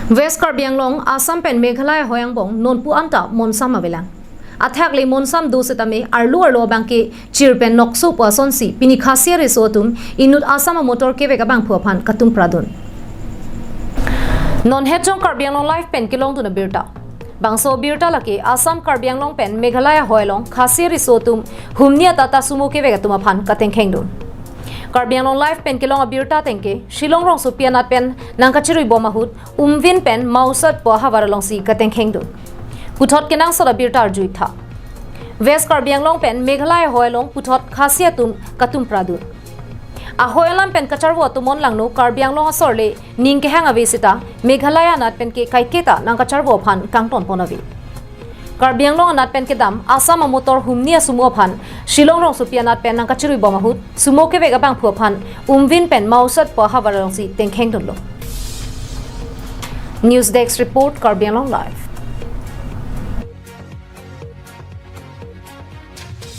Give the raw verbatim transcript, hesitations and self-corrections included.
West Karbi Anglong, Assam pen Meghalaya ahoi angbong nonpu anta monsam avelang. Athakli monsam do setame arlo arlo abangke chir pen nokso pu asonsi pini Khasi ariso atum inut Assam amotor kevek abangphu aphan katum pradun. Non het jong Karbi Anglong Live pen kelongdun abirta. Bangso abirta lake Assam Karbi Anglong pen Meghalaya ahoi along Khasi ariso atum humni atata sumo kevek atum aphan katengkhengdun. Karbi Anglong Live pen kelong abirta atengke Shillong rongsopi anat pen nangkacherui bom ahut Umvin pen Mauset pu ahavar alongsi katengkhengdun. Puthot kenangsot abirta arjuitha. West Karbi Anglong pen Meghalaya ahoi along puthot Khasi atum katum pradun. Ahoi alam pen kacharvo atum onlangno Karbi Anglong asor le ning kehang ave seta Meghalaya anat penke kaiketa nangkacharvo aphan kangton pon ave. Karbi Anglong anat pen kedam Assam amotor humni asumo aphan Shillong rongsopi anat pen nangkacherui bom ahut sumo kevek abangphu aphan Umvin pen Mauset pu ahavar alongsi tengkhengdunlo. News Desk Report, Karbi Anglong Live.